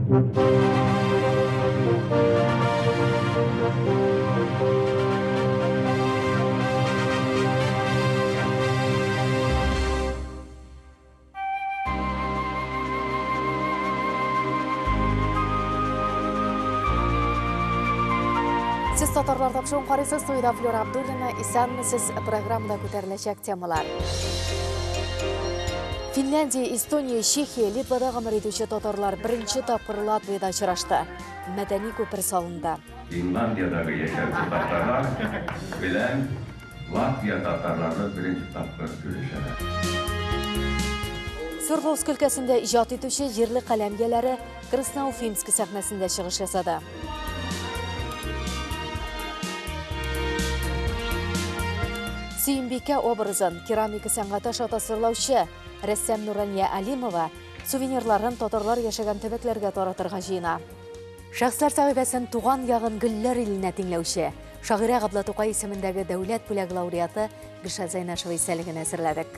Сез татарлар тапшыруын карыйсыз, студиядә Флюра Абдуллина. Исәнмесез, программада күтәреләчәк темалар. Финляндия, Эстония, Чехия, Литвада гомер итүче татарлар беренче тапкыр Латвиядә очрашты. Мәдәни күпер салынды. Финляндиядәге яшәүче татарлар белән Латвия татарлары беренче тапкыр күрешәләр. Свердловск өлкәсендә иҗат итүче җирле каләм ияләре Красноуфимск сәхнәсендә чыгыш ясады. Сөембикә образын керамика сәнгате аша тасвирлаучы рәссам Нурания Алимова сувенирларын татарлар яшәгән төбәкләргә таратырга җыена. Шәхесләр сәхифәсен туган ягын гөлләр иленә тиңләүче шагыйрә Габдулла Тукай исемендәге дәүләт бүләге лауреаты Гөлшат Зәйнәшева истәлеген әзерләдек.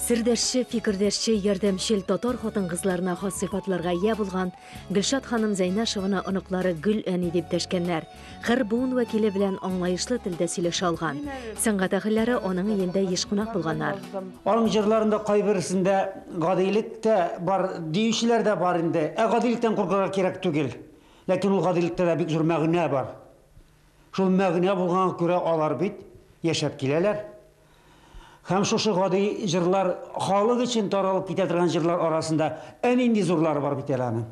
Сердәшче, фикердәшче, ярдәмчел татар хатын-кызларына хас сыйфатларга ия булган Гөлшат ханым Зәйнашеваны оныклары Гөл әни дип дәшкәннәр. Һәр буын вәкиле белән аңлаешлы телдә сөйләшә алган. Сәнгать әһелләре аның өендә еш кунак булганнар. Аның җырларында кайберсендә гадилек тә бар, диючеләр дә бар инде. Ә гадилектән куркырга кирәк түгел. Ләкин ул гадилектә дә бик зур мәгънә бар. Шул мәгънә булганга күрә алар бит яшәп киләләр. Һәм шушы гади җырлар халык өчен таралып китә торган җырлар арасында ә нинди зурлары бар бит әле аның.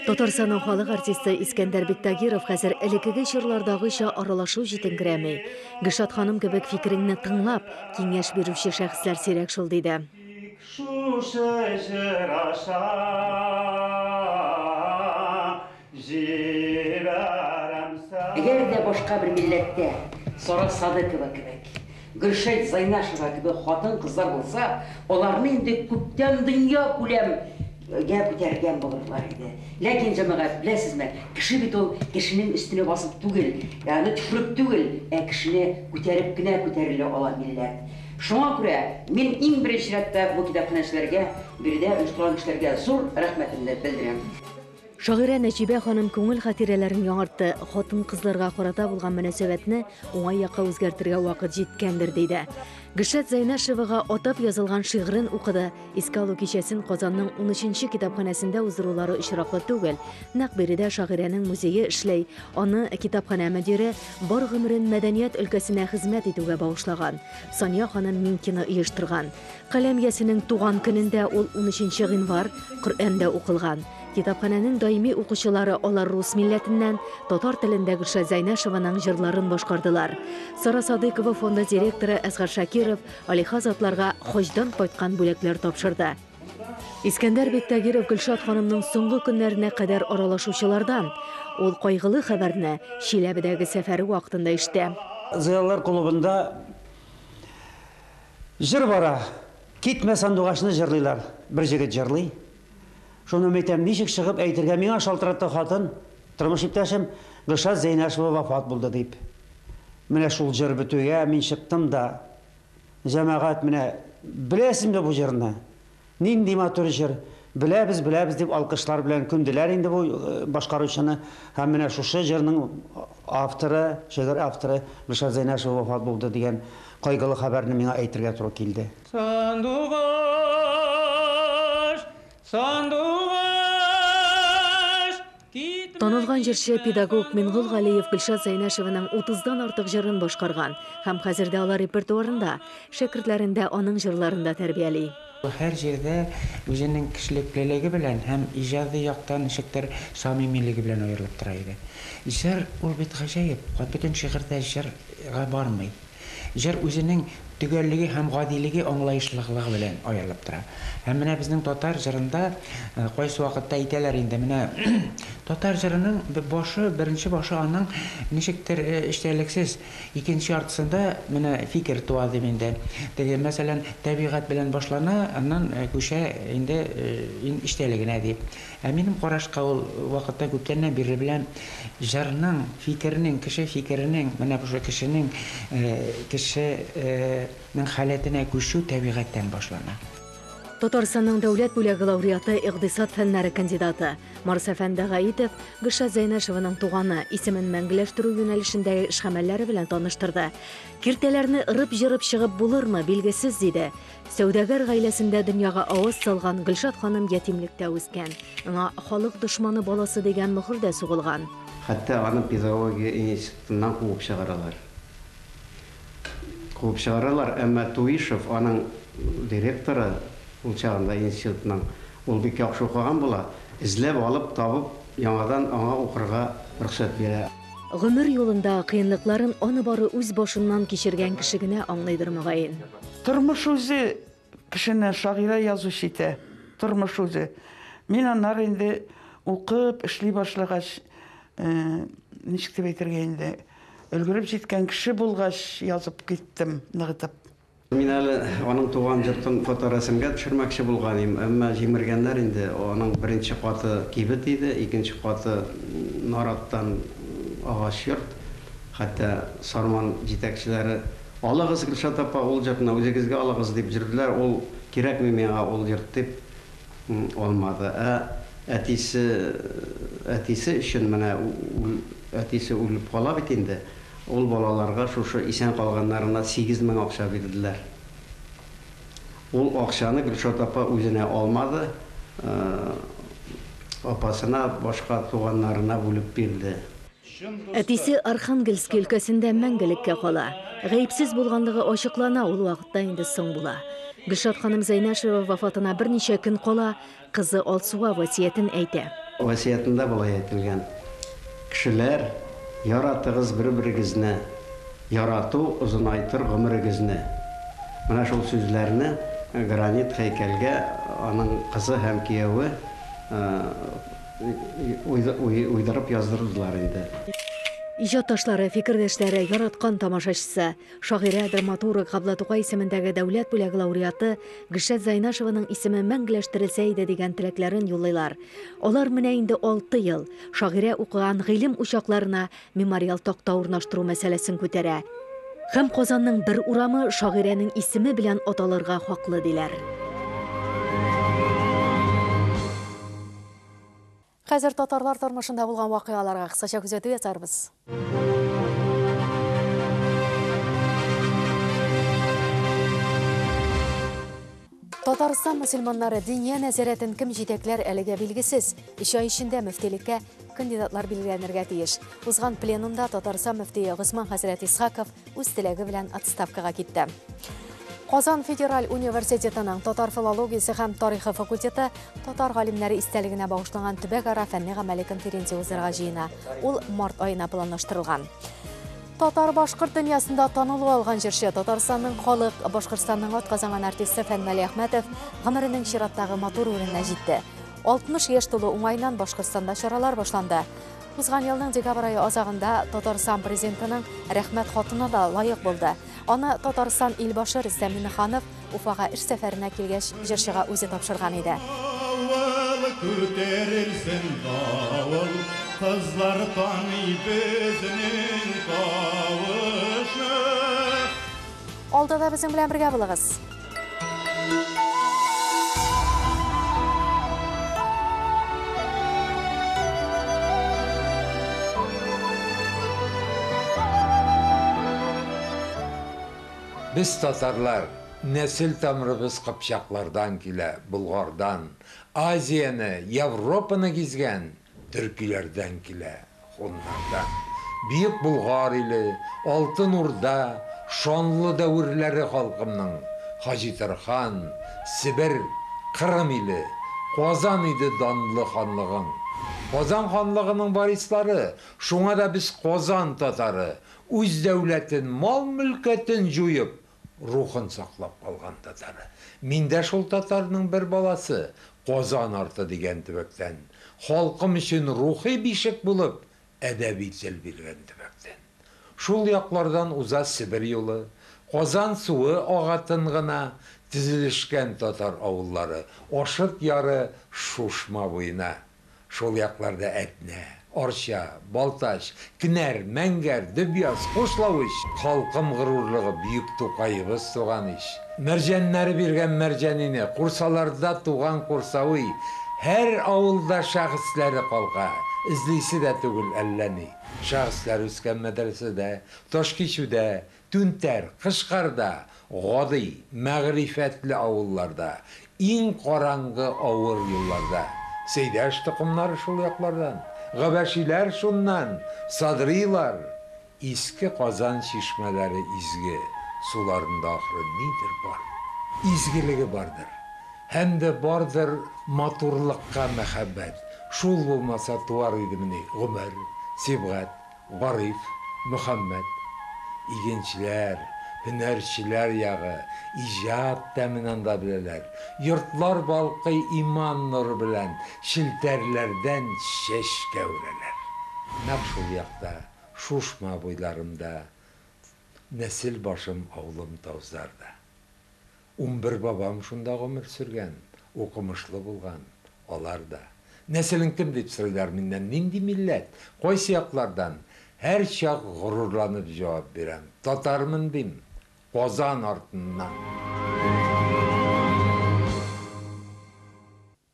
Татарстанның халык артисты Искәндәр Биктагиров хәзер элеккеге чорлардагыча аралашу җитенкерәми. Гөлшат ханым кебек фикереңне тыңлап, киңәш бирүче шәхесләр сирәк шул, диде. Шушы җыр аша җибәрәм сәлам. Әгәр дә башка бер милләттә Сара Садыкова кебек, Гөлшат Зайнашева кебек хатын-кызлар булса, аларны инде күптән дөнья күләм гә күтәргән булырлар иде. Ләкин, җәмәгать, беләсезме, кеше бит ул кешенең өстенә басып түгел, аны төшереп түгел, ә кешене күтәреп кенә күтәрелә ала милләт. Шуңа күрә мин иң беренче чиратта бу китапханәчеләргә, биредә оештырган кешеләргә зур рәхмәтемне белдерәм. Шагыйрә Нәҗибә ханым күңел хатирәләрен яңартты, хатын-кызларга карата булган мөнәсәбәтне уңай якка үзгәртергә вакыт җиткәндер, диде. Гөлшат Зәйнәшевага атап язылган шигырен укыды. Искә алу кичәсен Казанның унөченче китапханәсендә уздырулары очраклы түгел. Нәкъ биредә шагыйрәнең музее эшли, аны китапханә мөдире бар гомерен мәдәният өлкәсенә хезмәт итүгә багышлаган Сания ханым Минкина оештырган. Каләм иясенең туган көнендә, ул унөченче гыйнвар, Коръән дә укылган. Китапханәнең даими укучылары, алар рус милләтеннән, татар телендә Гөлшат Зәйнәшеваның җырларын башкардылар. Сара Садыйкова фонды директоры Әсгать Шакиров алиһа затларга хаҗдан кайткан бүләкләр тапшырды. Искәндәр Биктагиров Гөлшат ханымның соңгы көннәренә кадәр аралашучылардан. Ул кайгылы хәбәрне Чиләбедәге сәфәре вакытында ишетә. Зыялылар клубында җыр бара. Китмә сандугачны җырлыйлар. Бер җегет җырлый. Шуны мин әйтәм, ничек чыгып әйтергә, миңа шалтыратты хатын, тормыш иптәшем, Гөлшат Зәйнәшева вафат булды дип. Менә шул җыр бетүгә мин чыктым да, җәмәгать, менә беләсезме бу җырны? Нинди матур җыр! Беләбез, беләбез дип алкышлар белән күмделәр инде бу башкаручыны. Һәм менә шушы җырның авторы, шигырь авторы Гөлшат Зәйнәшева вафат булды дигән кайгылы хәбәрне миңа әйтергә туры килде. Сандугач, сандугач, китмә. Танылган җырчы, педагог Мингол Галиев Гөлшат Зәйнәшеваның утыздан артык җырын башкарган һәм хәзер дә алар репертуарында, шәкертләрен дә аның җырларында тәрбияли. Һәр җирдә үзенең кешелеклелеге белән һәм иҗади яктан ничектер самимилеге белән аерылып тора иде. Җыр ул бит гаҗәеп, бөтен шигырь дә җырга бармый. Җыр үзенең. төгәллеге һәм гадилеге, аңлаешлылыгы белән аерылып тора. Һәм менә безнең татар җырында кайсы вакытта әйтәләр инде, менә татар җырының башы, беренче башы аның ничектер эчтәлексез, икенче яртысында менә фикер туа дип инде. Теге, мәсәлән, табигать белән башлана, аннан күчә инде эчтәлегенә дип. Ә минем карашка ул вакытта күптәннән бирле белән җырның, фикернең, кеше фикеренең, менә шушы кешенең, кешенең халәтенә күчү табигатьтән башлана. Татарстанның дәүләт бүләге лауреаты, икътисад фәннәре кандидаты Марс әфәнде Гаитов Гөлшат Зәйнәшеваның туганы исемен мәңгеләштерү юнәлешендәге эш-гамәлләре белән таныштырды. Киртәләрне ырып-җырып чыгып булырмы, билгесез, диде. Сәүдәгәр гаиләсендә дөньяга аваз салган Гөлшат ханым ятимлектә үскән. Аңа халык дошманы баласы дигән мөһер дә сугылган. Хәтта аны педагогия институтыннан куып чыгаралар. Куып чыгаралар, әмма Туишев, аның директоры, ул чагында институтның, ул бик яхшы укыган була, эзләп алып, табып, яңадан аңа укырга рөхсәт бирә. Гомер юлында кыенлыкларын аны бары үз башыннан кичергән кеше генә аңлыйдыр мөгаен. Тормыш үзе кешене шагыйрә язучы итә. Тормыш үзе. Мин аннары инде укып, эшли башлагач, ничек дип әйтергә инде, өлгереп җиткән кеше булгач язып киттем, ныгытып. Мин әле аның туган йортын фоторәсемгә төшермәкче булган идем, әмма җимергәннәр инде. Аның беренче каты кибет иде, икенче каты нараттан агач йорт. Хәтта Сарман җитәкчеләре алыгыз, Гөлшат апа, ул йортны үзегезгә алыгыз дип йөрделәр. Ул кирәкми миңа ул йорт дип алмады. Ә әтисе, әтисе өчен менә әтисе үлеп кала бит инде. Ул балаларга шушы исән калганнарына 8000 акча бирделәр. Ул акчаны Гөлшат апа үзенә алмады, апасына, башка туганнарына бүлеп бирде. Әтисе Архангельск өлкәсендә мәңгелеккә кала. Гаепсез булганлыгы ачыклана, ул вакытта инде соң була. Гөлшат ханым Зәйнәшева вафатына берничә көн кала, кызы Алсуга васыятен әйтә. Васыятендә болай әйтелгән: Кешеләр, яратыгыз бер-берегезне, ярату озынайтыр гомерегезне. Менә шул сүзләрне гранит һәйкәлгә аның кызы һәм кияве уйдырып яздырдылар инде. Иҗат ташлары, фикердәшләре, яраткан тамашачысы, шагыйрә, драматург Габдулла Тукай исемендәге дәүләт бүләге лауреаты Гөлшат Зәйнәшеваның исеме мәңгеләштерелсә иде дигән теләкләрен юллыйлар. Алар менә инде 6 ел шагыйрә укыган гыйлем учакларына мемориал такта урнаштыру мәсьәләсен күтәрә. Һәм Казанның бер урамы шагыйрәнең исеме белән аталырга хаклы диләр. Хәзер татарлар тормышында булган вакыйгаларга кыскача күзәтү ясарбыз. Татарстан мөселманнары диния нәзарәтен кем җитәкләр әлегә билгесез. 3 ай эчендә мөфтилеккә кандидатлар билгеләнергә тиеш. Узган пленумда Татарстан мөфтие Госман хәзрәт Исхаков үз теләге белән отставкага китте. Казан федераль университетының татар филологиясе һәм тарихы факультеты татар галимнәре истәлегенә багышланган төбәкара фәнни-гамәли конференция уздырырга җыена. Ул март аена планлаштырылган. Татар-башкорт дөньясында танылу алган җырчы, Татарстанның халык, Башкортстанның атказанган артисты Фән Вәлиәхмәтов гомеренең чираттагы матур урынына җитте. 60 яшь тулу уңаеннан Башкортстанда чаралар башланды. Узган елның декабрь ае азагында Татарстан президентының рәхмәт хатына да лаек булды. Аны Татарстан илбашы Рөстәм Миңнеханов Уфага эш сәфәренә килгәч җырчыга үзе тапшырган иде. Кызлар таный безнең тавышны. Алда да безнең белән бергә булыгыз. Без татарлар, нәсел тамырыбыз кыпчаклардан килә, Болгардан, Азияне, Европаны гизгән төркиләрдән килә, хуннардан. Бөек Болгар иле, Алтын Урда, шанлы дәверләре халкымның, Хаҗи Тархан, Себер, Кырым иле, Казан иде данлы ханлыгың. Казан ханлыгының варислары, шуңа да без Казан татары, үз дәүләтен, мал-мөлкәтен җуеп, рухын саклап калган татары. Мин дә шул татарның бер баласы, Казан арты дигән төбәктән. Халкым өчен рухи бишек булып, әдәби тел биргән төбәктән. Шул яклардан уза Себер юлы, Казан суы ага тын гына, тезелешкән татар авыллары, Ашыт яры Шушма буена. Шул якларда Әтнә, Арча, Балтач, Кенәр, Мәңгәр, Дөбъяз, Кушлавыч, халкым горурлыгы бөек Тукаебыз туган ич. Мәрҗәннәре биргән Мәрҗанине, Курсаларда туган Курсавый, һәр авылда шәхесләре калка, эзлисе дә түгел әллә ни. Шәхесләр үскән мәдрәсәдә, Ташкичүдә, Түнтәр, Кышкарда, гади, мәгърифәтле авылларда, иң караңгы авыр елларда. Сәйдәш токымнары шул яклардан, Габәшиләр шуннан, Садрийлар. Иске Казан чишмәләре изге, суларында ахры нидер бар. Изгелеге бардыр. Һәм дә бардыр матурлыкка мәхәббәт. Шул булмаса туар идемени Гомәр, Сибгать, Гариф, Мөхәммәт. Игенчеләр, һөнәрчеләр ягы, иҗат тәмен анда беләләр. Йортлар балкый иман нуры белән, челтәрләрдән чәчкә үрәләр. Нәкъ шул якта, Шушма буйларында, нәсел башым авылым Таузарда. 11 бабам шунда гомер сөргән, укымышлы булган, алар да. Нәселең кем дип сорыйлар миннән, нинди милләт, кайсы яклардан? Һәр чак горурланып җавап бирәм, татармын дим, Казан артыннан.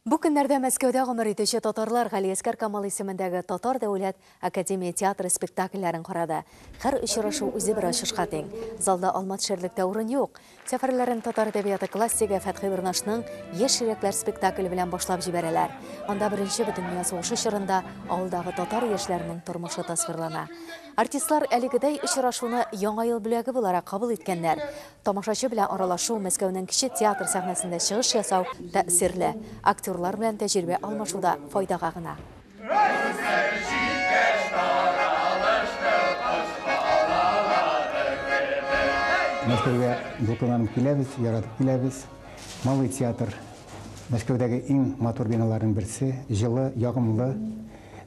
Бу көннәрдә Мәскәүдә гомер итүче татарлар Галиәсгар Камал исемендәге Татар дәүләт академия театры спектакльләрен карады. Һәр очрашу үзе бер ачышка тиң. Залда алма төшәрлек тә урын юк. Сәфәрләрен татар әдәбияты классигы Фәтхи Борнашның Яшь йөрәкләр спектакле белән башлап җибәрәләр. Анда Беренче бөтендөнья сугышы чорында авылдагы татар яшьләренең тормышы тасвирлана. Артистлар әлегедәй очрашуны Яңа ел бүләге буларак кабул иткәннәр. Тамашачы белән аралашу, Мәскәүнең кече театр сәхнәсендә чыгыш ясау тәэсирле. Актерлар белән тәҗрибә алмашу да файдага гына. Мәскәүгә дулкынланып киләбез, яратып киләбез. Малый театр Мәскәүдәге иң матур биналарның берсе, җылы, ягымлы.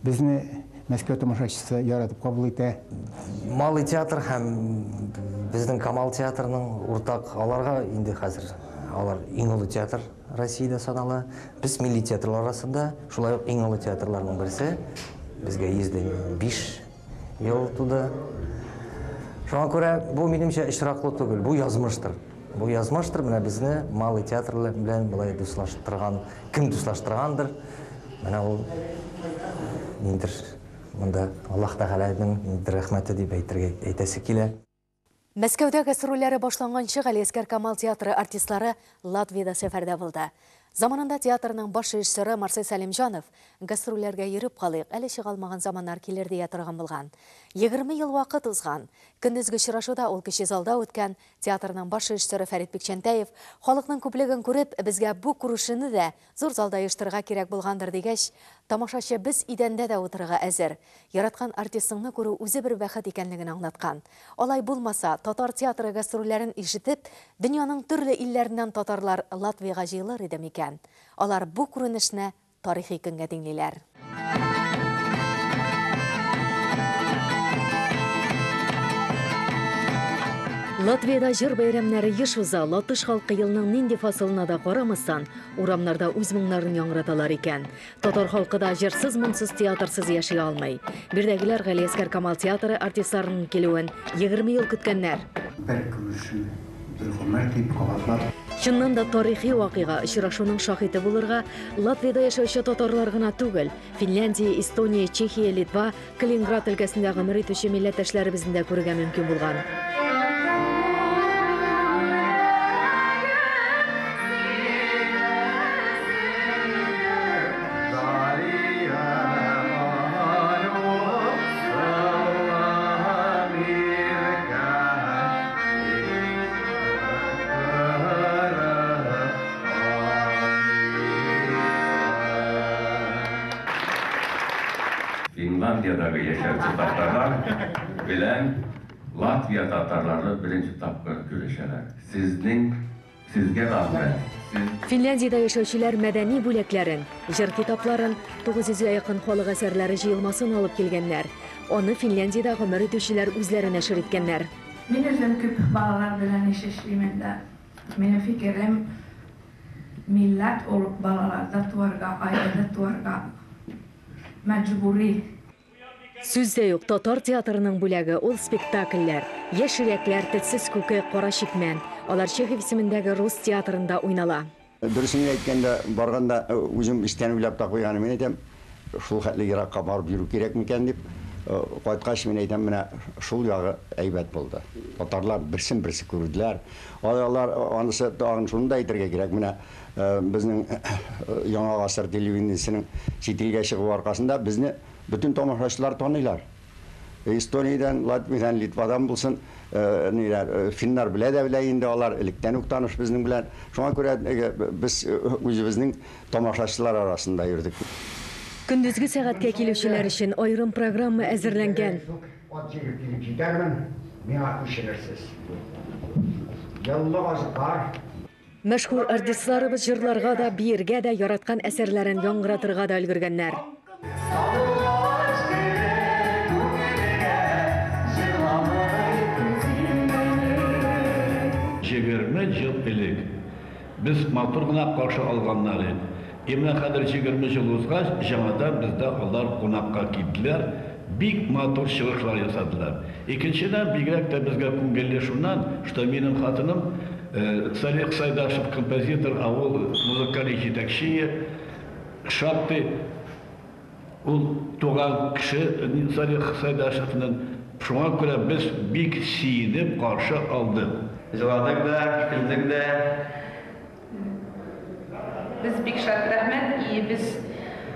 Безне Мәскәү тамашачысы яратып кабул итә. Малый театр һәм безнең Камал театрының уртак, аларга инде хәзер алар иң олы театр Россиядә санала. Без милли театрлар арасында шулай ук иң олы театрларның берсе. Безгә 105 ел туды. Шуңа күрә бу минемчә очраклы түгел, бу язмыштыр. Бу язмыштыр, менә безне Малый театр белән болай дуслаштырган, кем дуслаштыргандыр, менә ул ниндидер монда Аллаһ Тәгаләнең ниндидер рәхмәте дип әйтергә әйтәсе килә. Мәскәүдә гастрольләре башланганчы Галиәсгар Камал театры артистлары Латвиядә сәфәрдә булды. Заманында театрның баш режиссеры Марсель Сәлимҗанов гастрольләргә йөреп калыйк, әле чыга алмаган заманнар килер дия торган булган. 20 ел вакыт узган. Көндезге очрашуда ул кече залда үткән театрның баш режиссеры Фәрит Бикчәнтәев халыкның күплеген күреп, безгә бу күрешүне дә зур залда оештырырга кирәк булгандыр дигәч, тамашачы без идәндә дә утырырга әзер. Яраткан артистыңны күрү үзе бер бәхет икәнлеген аңлаткан. Алай булмаса, татар театры гастрольләрен ишетеп, дөньяның төрле илләреннән татарлар Латвиягә җыелыр иде микән? Алар бу күренешне тарихи көнгә тиңлиләр. Латвиядә җыр бәйрәмнәре еш уза. Латыш халкы елның нинди фасылына да карамастан, урамнарда үз моңнарын яңгыраталар икән. Татар халкы да җырсыз, моңсыз, театрсыз яши алмый. Биредәгеләр Галиәсгар Камал театры артистларының килүен 20 ел көткәннәр. Бер күрешү, бер гомер дип кабатлап. Чыннан да тарихи вакыйга, очрашуның шаһиты булырга Латвиядә яшәүче татарлар гына түгел, Финляндия, Эстония, Чехия, Литва, Калининград өлкәсендә гомер итүче милләттәшләребезне дә күрергә мөмкин булган. Финляндиядәге яшәүче татарлар белән Латвия татарлары беренче тапкыр күрешәләр. Сезнең сезгә рәхмәт. Сез Финляндиядә яшәүчеләр мәдәни бүләкләрен, җыр китапларын, 900 гә якын халык әсәрләре җыелмасын алып килгәннәр. Аны Финляндиядә гомер итүчеләр үзләре нәшер иткәннәр. Мин үзем күп балалар белән эш эшлим инде. Минем фикерем, милләт ул балаларда туарга, гаиләдә туарга мәҗбүри. Сүз дә юк, татар театрының бүләге ул спектакльләр. Яшь йөрәкләр, Телсез күке, Кара чикмән. Алар Чехов исемендәге рус театрында уйнала. Дөресен генә әйткәндә, барганда үзем эчтән уйлап та куйганым, мин әйтәм, шул хәтле еракка барып йөрү кирәк микән дип. Кайткач, мин әйтәм, менә шул ягы әйбәт булды. Татарлар берсен-берсе күрделәр. Алар анысы тагын шуны да әйтергә кирәк, менә безнең Яңа гасыр телевидениесенең чит илгә чыгуы аркасында безне бөтен тамашачылар таныйлар. Эстониядән, Латвиядән, Литвадан булсын, ниләр, финнар белә дә белә инде, алар электән үк таныш безнең белән. Шуңа күрә без үзебезнең тамашачылар арасында йөрдек. Көндезге сәгатькә килүчеләр өчен аерым программа әзерләнгән. Ат җигеп килеп җитәрмен, миңа күченерсез. Еллык азыклар. Мәшһүр артистларыбыз җырларга да, биергә дә, яраткан әсәрләрен яңгыратырга да өлгергәннәр. 20 ел элек без матур гына каршы алганнар иде. И менә хәзер 20 ел узгач, җаңадан бездә алар кунакка килделәр, бик матур чыгышлар ясадылар. Икенчедән, бигрәк тә безгә күңелле шуннан, что минем хатыным Салих Сайдашев композитор, ә ул музыкаль җитәкче, шактый ул туган кеше Салих Сайдашевның. Шуңа күрә без бик сөенеп каршы алдык. Җыладык да, көлдек дә. Без бик шат, рәхмәт, и без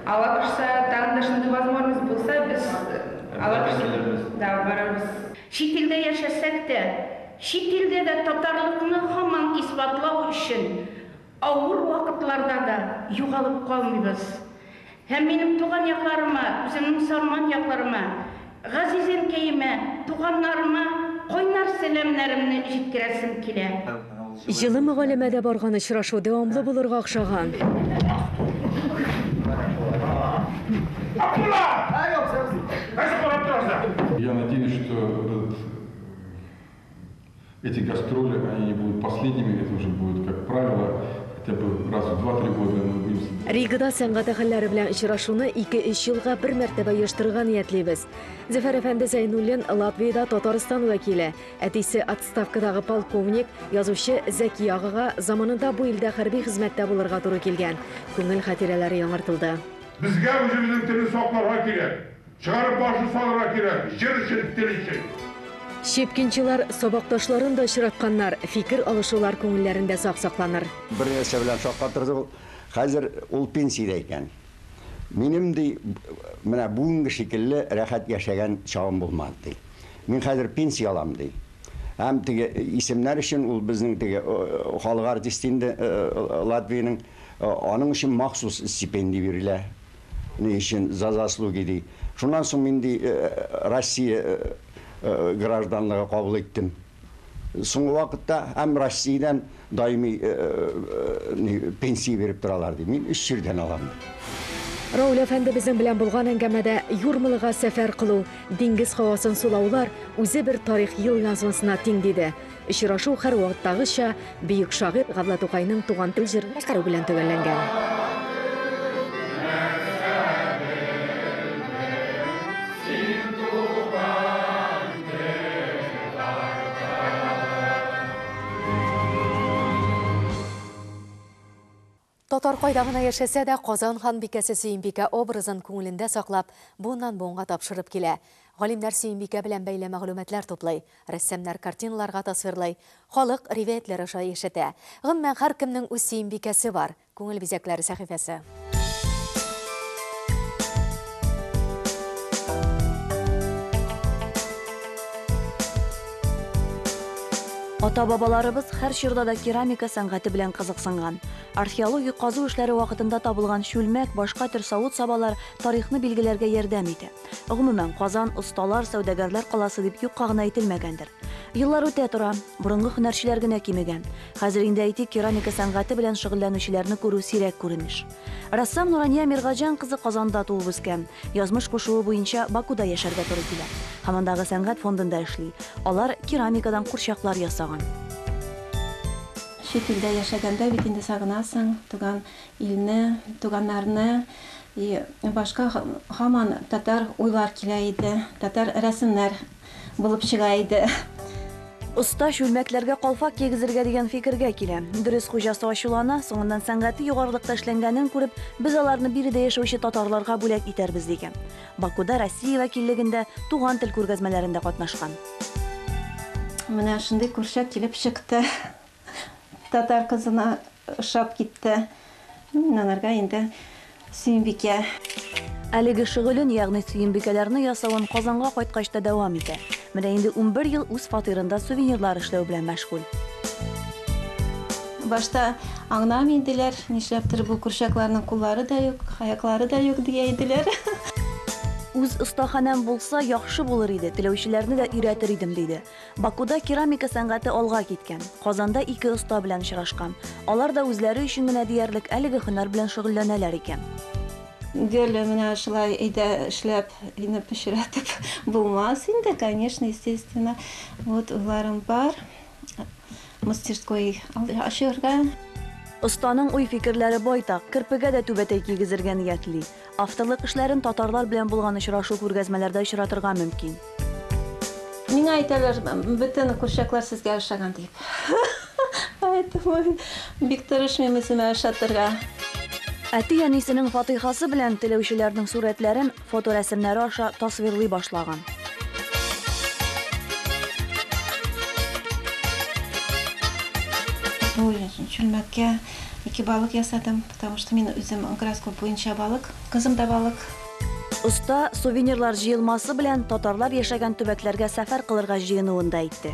Алла кушса, тагын да шундый возможность булса, без Алла кушса, да, барырбыз. Чит илдә яшәсәк тә, чит илдә дә татарлыкны һаман исбатлау өчен авыр вакытларда да югалып калмыйбыз. Һәм минем туган якларыма, үземнең Сарман якларыма, газиз әнкәемә, туганнарыма кайнар сәламнәремне җиткерәсем килә. Җылы мөгаләмәдә барган очрашу дәвамлы булырга охшаган. Я надеюсь, что эти гастроли, они не будут последними, это уже будет, как правило, хотя бы раз в 2-3 года мы будем. Ригада сәнгать әһелләре белән очрашуны 2-3 елга бер мәртәбә оештырырга ниятлибез. Зөфәр әфәнде Зәйнуллин Латвиядә Татарстан вәкиле, әтисе отставкадагы полковник, язучы Зәки агага заманында бу илдә хәрби хезмәттә булырга туры килгән. Күңел хатирәләре яңартылды. Безгә үзебезнең телне сакларга кирәк. Чыгарып башын салырга кирәк. Җыр өчен, тел өчен. Щепкинчылар сабакташларын да очратканнар, фикер алышулар күңелләрендә сак сакланыр. Бер нәрсә белән шаккатырды ул. Хәзер ул пенсиядә икән. Минем ди, менә бүгенге шикелле рәхәт яшәгән чагым булмады ди. Мин хәзер пенсия алам ди. Һәм теге исемнәр өчен ул безнең теге халык артисты инде Латвиянең, аның өчен махсус стипендия бирелә. Ни өчен за заслуги ди. Шуннан соң мин ди Россия гражданлыгы кабул иттем. Соңгы вакытта һәм Россиядән даими пенсия биреп торалар ди. Мин 3 җирдән алам. Рауль әфәнде безнең белән булган әңгәмәдә Юрмалага сәфәр кылу, диңгез һавасын сулаулар үзе бер тарих ел язмасына тиң диде. Очрашу һәр вакыттагыча бөек шагыйрь Габдулла Тукайның туган тел җырын башкару белән төгәлләнгән. Татар кайда гына яшәсә дә, Казан ханбикәсе Сөембикә образын күңелендә саклап, буыннан-буынга тапшырып килә. Галимнәр Сөембикә белән бәйле мәгълүматлар туплый, рәссамнар картиналарга тасвирлый, халык ривәятләр аша яшәтә. Гомумән, һәркемнең үз Сөембикәсе бар. Күңел бизәкләре сәхифәсе. Ата-бабаларыбыз һәр чорда да керамика сәнгате белән кызыксынган. Археологик казу эшләре вакытында табылган чүлмәк, башка төр савыт-сабалар тарихны билгеләргә ярдәм итә. Гомумән, Казан осталар, сәүдәгәрләр каласы дип юкка гына әйтелмәгәндер. Еллар үтә тора, борынгы һөнәрчеләр генә кимегән. Хәзер инде, әйтик, керамика сәнгате белән шөгыльләнүчеләрне күрү сирәк күренеш. Рәссам Нурания Миргаҗан кызы Казанда туып үскән. Язмыш кушуы буенча Бакуда яшәргә туры килә. Һәм андагы сәнгать фондында эшли. Алар керамикадан курчаклар ясаган. Чит илдә яшәгәндә бит инде сагынасың туган илне, туганнарны. И башка һаман татар уйлар килә иде, татар рәсемнәр булып чыга иде. Оста чүлмәкләргә калфак кигезергә дигән фикергә килә. Дөрес, хуҗасы ачулана, соңыннан сәнгати югарылыкта эшләнгәнен күреп, без аларны биредә яшәүче татарларга бүләк итәрбез, дигән. Бакуда Россия вәкиллегендә Туган тел күргәзмәләрендә катнашкан. Менә шундый курчак килеп чыкты. Татар кызына ошап китте. Мин аларга инде Сөембикә. Әлеге шөгылен, ягъни сөембикәләрне ясавын Казанга кайткач та дәвам итә. Менә инде 11 ел үз фатирында сувенирлар эшләү белән мәшгуль. Башта аңламый иделәр, нишләптер бу курчакларның куллары да юк, аяклары да юк дия иделәр. Үз остаханәм булса, яхшы булыр иде, теләүчеләрне дә өйрәтер идем, диде. Бакуда керамика сәнгате алга киткән. Казанда ике оста белән очрашкан. Алар да үзләре өчен генә диярлек әлеге һөнәр белән шөгыльләнәләр икән. Гел менә шулай өйдә эшләп, өйне пешерәтеп булмас инде, конечно, естественно. Вот уйларым бар. Мастерской ачырга. Останың уй-фикерләре байтак, керпегә дә түбәтәй кигезергә ниятли. Авторлык эшләрен татарлар белән булган очрашу-күргәзмәләрдә очратырга мөмкин. Миңа әйтәләр, бөтен курчаклар сезгә ошаган дип. Поэтому бик тырышмыйм үземә ошатырга. Әти-әнисенең фатыйхасы белән теләүчеләрнең сурәтләрен фоторәсемнәре аша тасвирлый башлаган. Бу чүлмәккә ике балык ясадым, потому что мин үзем гороскоп буенча балык, кызым да балык. Оста сувенирлар җыелмасы белән татарлар яшәгән төбәкләргә сәфәр кылырга җыенуын да әйтте.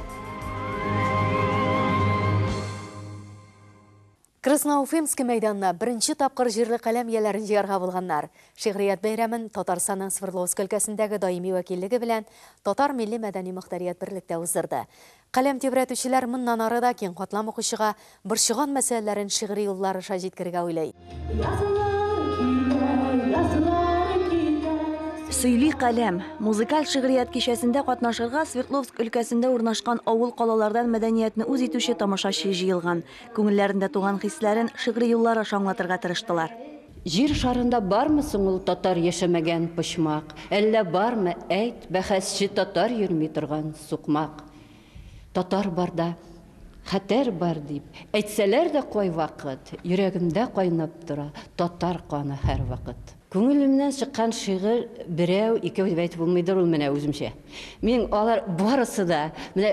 Красноуфимский мәйданына беренче тапкыр җирле каләм ияләрен җыярга булганнар. Шигърият бәйрәмен Татарстанның Свердловск өлкәсендәге даими вәкиллеге белән Татар милли мәдәни мохтарият берлектә уздырды. Каләм тибрәтүчеләр моннан ары да киң катлам укучыга борчыган мәсьәләләрен шигъри юллар аша җиткерергә уйлый. Сөйли каләм. Музыкаль шигърият кичәсендә катнашырга Свердловск өлкәсендә урнашкан авыл-калалардан мәдәниятне үз итүче тамашачы җыелган. Күңелләрендә туган хисләрен шигъри юллар аша аңлатырга тырыштылар. Җир шарында бармы соң ул татар яшәмәгән почмак? Әллә бармы, әйт, бәхәсче татар йөрми торган сукмак? Татар барда хәтәр бар дип, әйтсәләр дә кайвакыт, йөрәгемдә кайнап тора татар каны һәрвакыт. Күңелемнән чыккан шигырь берәү, икәү дип әйтеп булмыйдыр ул менә үземчә. Мин алар барысы да менә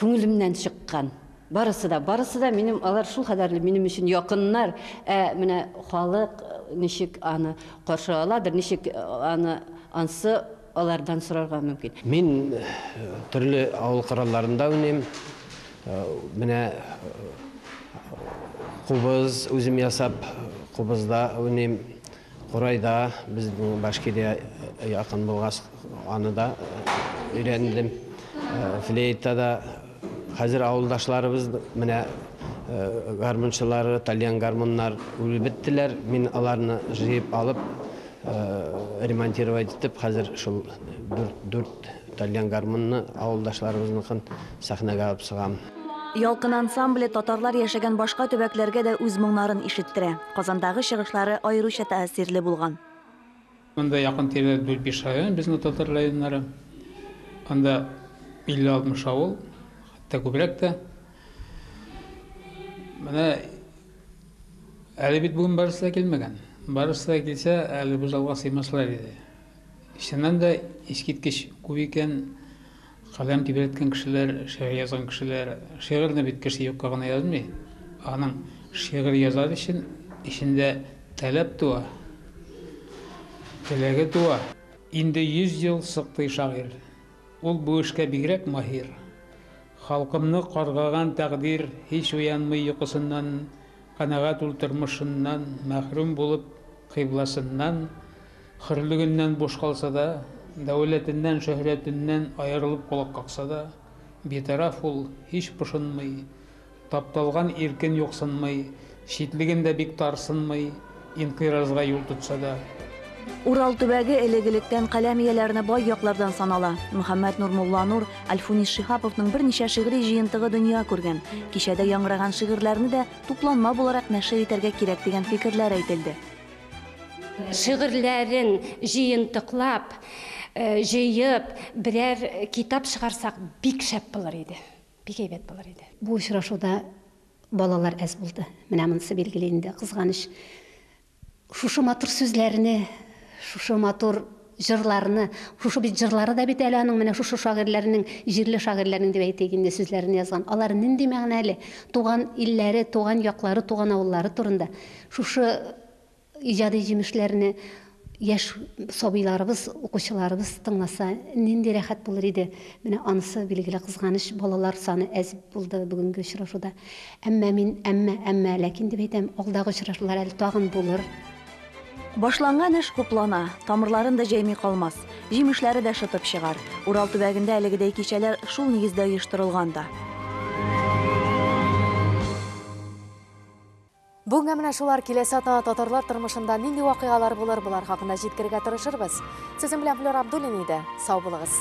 күңелемнән чыккан. Барысы да, барысы да минем алар шул кадәрле минем өчен якыннар. Ә менә халык ничек аны каршы аладыр, ничек аны ансы алардан сорарга мөмкин. Мин төрле авыл коралларында уйныйм. Менә кубыз үзем ясап, кубызда уйныйм. Курайда безнең Башкирия якын булгач, аны да өйрәндем. Флейтада хәзер авылдашларыбыз менә гармунчылары, тальян гармуннар үлеп беттеләр. Мин аларны җыеп алып, ремонтировать итеп, хәзер шул дүрт тальян гармунны авылдашларыбызныкын сәхнәгә алып чыгам. Ялкын ансамбле татарлар яшәгән башка төбәкләргә дә үз моңнарын ишеттерә. Казандагы чыгышлары аеруча тәэсирле булган. Монда якын тирәдә 4-5 район, безнең татар районнары. Анда 50-60 авыл, хәтта күбрәк тә. Менә әле бит бүген барысы да килмәгән. Барысы да килсә, әле бу залга сыймаслар иде. Чыннан да искиткеч күп икән. Каләм тибрәткән кешеләр, шигырь язган кешеләр, шигырьне бит кеше юкка гына язмый. Аның шигырь язар өчен эчендә таләп туа, теләге туа. Инде 100 ел сыктый шагыйрь. Ул бу эшкә бигрәк маһир. Халкымны каргаган тәкъдир һич уянмый йокысыннан. Канәгать ул тормышыннан, мәхрүм булып кыйбласыннан, хөрлегеннән буш калса да, дәүләтеннән, шөһрәтеннән аерылып колак какса да, битараф ул, һич пошынмый, тапталган иркен юксынмый, читлеген дә бик тарсынмый, инкыйразга юл тотса да. Урал төбәге элек-электән каләм ияләренә бай яклардан санала. Мөхәммәт Нур Мулланур, Альфунис Шиһаповның берничә шигъри җыентыгы дөнья күргән. Кичәдә яңгыраган шигырьләрне дә тупланма буларак нәшер итәргә кирәк дигән фикерләр әйтелде. Шигырьләрен җыентыклап, җыеп, берәр китап чыгарсак, бик шәп булыр иде. Бик әйбәт булыр иде. Бу очрашуда балалар әз булды. Менә монысы билгеле инде, кызганыч. Шушы матур сүзләрне, шушы матур җырларны, шушы бит җырлары да бит әле аның менә шушы шагыйрьләрнең, җирле шагыйрьләрнең дип әйтик инде, сүзләрен язган. Алар нинди мәгънәле, туган илләре, туган яклары, туган авыллары турында. Шушы иҗади җимешләрне яшь сабыйларыбыз, укучыларыбыз тыңласа, нинди рәхәт булыр иде. Менә анысы, билгеле, кызганыч, балалар саны әз булды бүгенге очрашуда. Әмма мин, әмма, әмма, ләкин дип әйтәм, алдагы очрашулар әле тагын булыр. Башланган эш хуплана, тамырларын да җәйми калмас, җимешләре дә шытып чыгар. Урал төбәгендә әлегедәй кичәләр шул нигездә оештырылган да. Бүгенгә менә шулар. Киләсе атнада татарлар тормышында нинди вакыйгалар булыр, болар хакында җиткерергә тырышырбыз. Сезнең белән Флера Абдуллина иде. Сау булыгыз.